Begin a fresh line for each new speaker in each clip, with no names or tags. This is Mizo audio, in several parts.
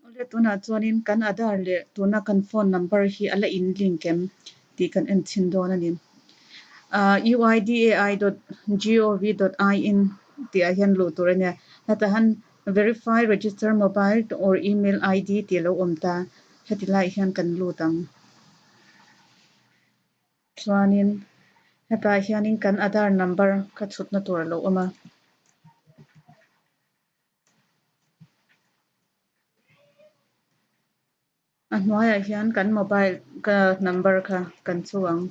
Awle tunah chuanin kan Aadhaar leh tuna kan phone number hi a la in link em tih kan en chhin dawn a ni. Uidai dot gov dot in tih ah hian luh tur a nia. Hetah hian verify register mobile or email ID tih a lo awm ta. Heti laiah hian kan lut ang. Chuanin hetah hianin kan Aadhaar number kha chhutna tur a lo awm a. A hnuaiah hian kan mobile ka number kha kan chu ang.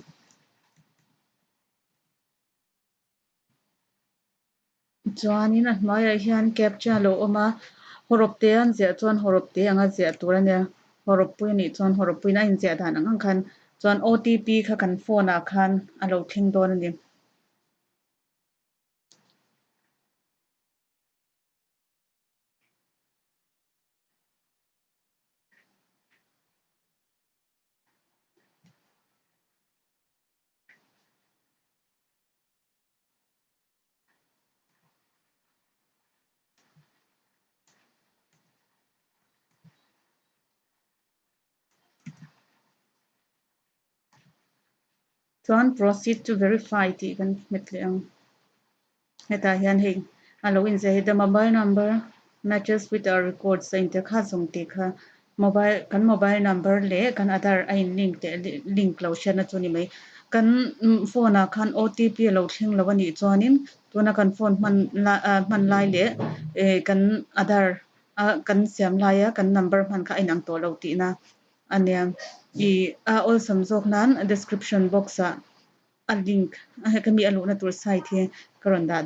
Chuanin a hnuaiah hian captcha a lo awm a, hawrawp te an ziah chuan hawrawp te anga ziah tur a nia, hawrawp pui anih chuan hawrawp puiin a inziah dan ang ang khan chuan OTP kha kan phone ah khan a lo thleng dawn a ni. Chuan proceed to verify tih kan hmet leh ang. Hetah hian hei a lo inziah hi the mobile number matches with our records a intia kha zawng tih kha mobile kan mobile number leh kan Aadhaar a in link leh link lo hriatna chu a ni mai. Kan phone ah khan OTP a lo thleng lo a nih chuanin tuna kan phone hman lai hman lai leh kan Aadhaar a kan siam laia kan number hman kha a inang tawh lo tihna a nia. Ih a awlsam zawk nan description box ah a link a hemi a luhna tur site hi ka rawn dah dawn.